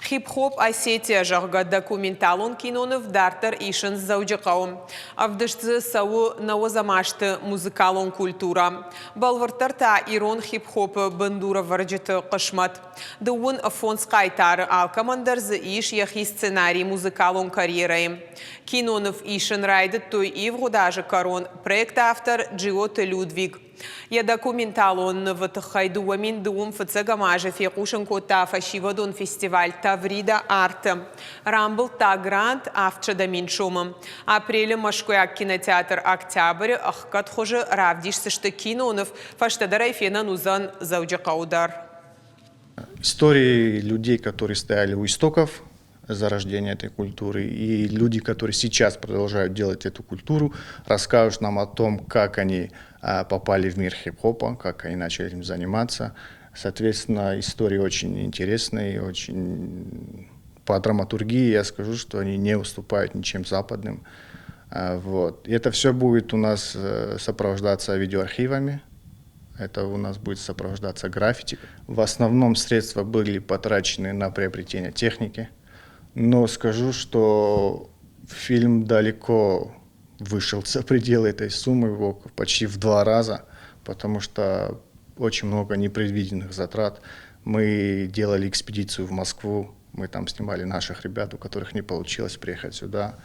Хип-хоп Осетия, зӕгъгӕ, документалон киноныв дарддӕр исынц Дзӕуджыхъӕуы. Ӕвдыст дзы цӕуы нӕуӕдзӕм азты музыкалон культурӕ. Бӕлвырддӕр та ирон хип-хопы бындурӕвӕрджыты хъысмӕт. Дыууын фондз хъайтары, алкӕмӕн дӕр дзы ис йӕхи сценарий музыкалон карьерӕйы. Киноныв исын райдыдтой ивгъуыд азы кӕрон, проекты автор Джиоты Людвиг. Йӕ документалон нывы тыххӕй 2002 фыццӕгӕм азы фехъусын кодта фӕсивӕдон фестиваль Таврида Арт-ы. Рамбылдта грант 700 000 сомы. Апрелы Мӕскуыйаг кинотеатр Октябрь-ы ӕхгӕд хуызы равдисдзысты киноныв, фӕстӕдӕр ӕй фенӕн уыдзӕн Дзӕуджыхъӕуы дӕр. Истории людей, которые стояли у истоков зарождения этой культуры, и люди, которые сейчас продолжают делать эту культуру, расскажут нам о том, как они попали в мир хип-хопа, как они начали этим заниматься. Соответственно, истории очень интересные, очень по драматургии я скажу, что они не уступают ничем западным. Вот. И это все будет у нас сопровождаться видеоархивами, это у нас будет сопровождаться граффити. В основном средства были потрачены на приобретение техники, но скажу, что фильм далеко вышел за пределы этой суммы, почти в два раза, потому что очень много непредвиденных затрат. Мы делали экспедицию в Москву, мы там снимали наших ребят, у которых не получилось приехать сюда.